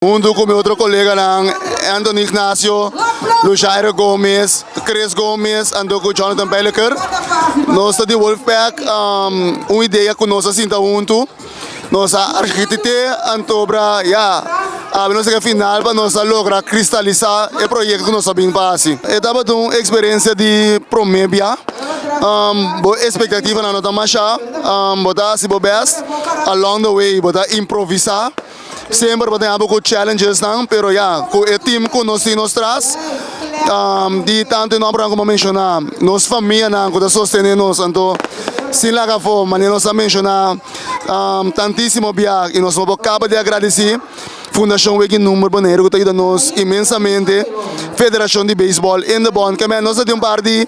Huntu ku mi otro koleganan Anthony Ignacio, Lujairo Gomez, Chris Gomez anto ku Jonathan Pijleker. Nos ta di Wolfpack, un idea ku nos a sinta huntu, nos a arkitit'é anto bra ya awe nos a yega final pa nos a logra kristalisá e proyekto ku nos a bin pa hasi. E tabata un eksperensia di promé bia, bo espektativanan no ta mashá, bo ta hasi bo bèst, along the way bo ta improvisá. Semper bo tin abo ku challengesnan, pero ya, ku e team ku nos tin nos tras, di tantu e nombernan ku bo a menshoná, nos famianan ku ta sostené nos, anto sin laga afó, manera nos a menshoná tantísimo bia i nos no por kaba di agradesí Fundashon Wiki Number Boneiru ku ta yuda nos inmensamente, Federashon di Beisbòl Indebon, kemey nos ta tin un par di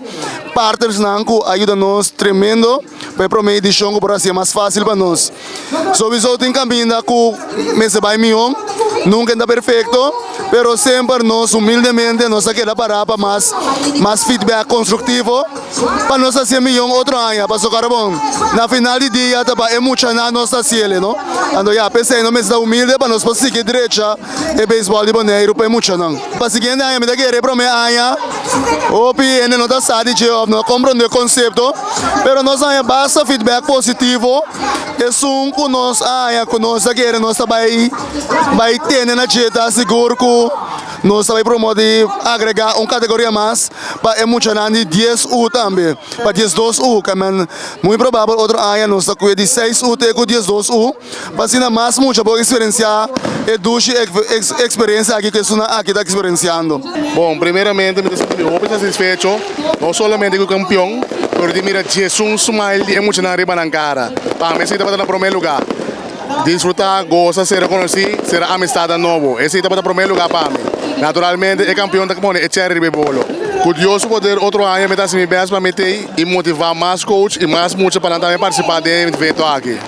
partnersnan ku a yuda nos tremendo pa e promé edishon ku por hasié mas fásil pa nos. Souiso tin caminda cu mester bay miho, nunca ta perfecto, pero semper nos humildemente nos ta keda para pa mas mas feedback constructivo pa nos hacié miho otro aña, pasobra ora bon na final di dia ta pa e muchanan nos ta haciele no, anto ya p'esey nos mester ta humilde pa nos por sigui drecha e beisbol di Boneiru pa e muchanan. Pa siguiente aña mi ta kere prome aña hopi hende no ta sa di dje of no a comprende e concepto, pero nos a haña basta feedback positivo. Esun ku nos a haña ku nos ta kere nos ta bai bai tene na dje ta sigur ku nos ta bai promo di agregá un kategoria mas pa e muchanan di dies u tambe, pa 12 u. Kamen muy probabel otro aña nos ta kuye di 6 u te ku 12 u pa asina mas mucha por eksperensiá e dushi eksperensia aki ku esunnan aki ta eksperensiando. Bon, primeramente mi ta sinti mi hopi satisfecho, no solamente ku kampion, pero di mira djesun smile di e muchanan riba nan kara. Pa mi esei tabata na promé lugá. Disfrutá, gosa, ser rekonosí, sera amistadnan nobo. Esei tabata promé lugá pa mi. Naturalmente e kampion ta pone e cherry riba e bolo. Ku Dios su poder otro aña mi ta hasi mi bèst pa mi t'ei i motivá mas coach i mas mucha pa nan tambe partisipá den e evento aki.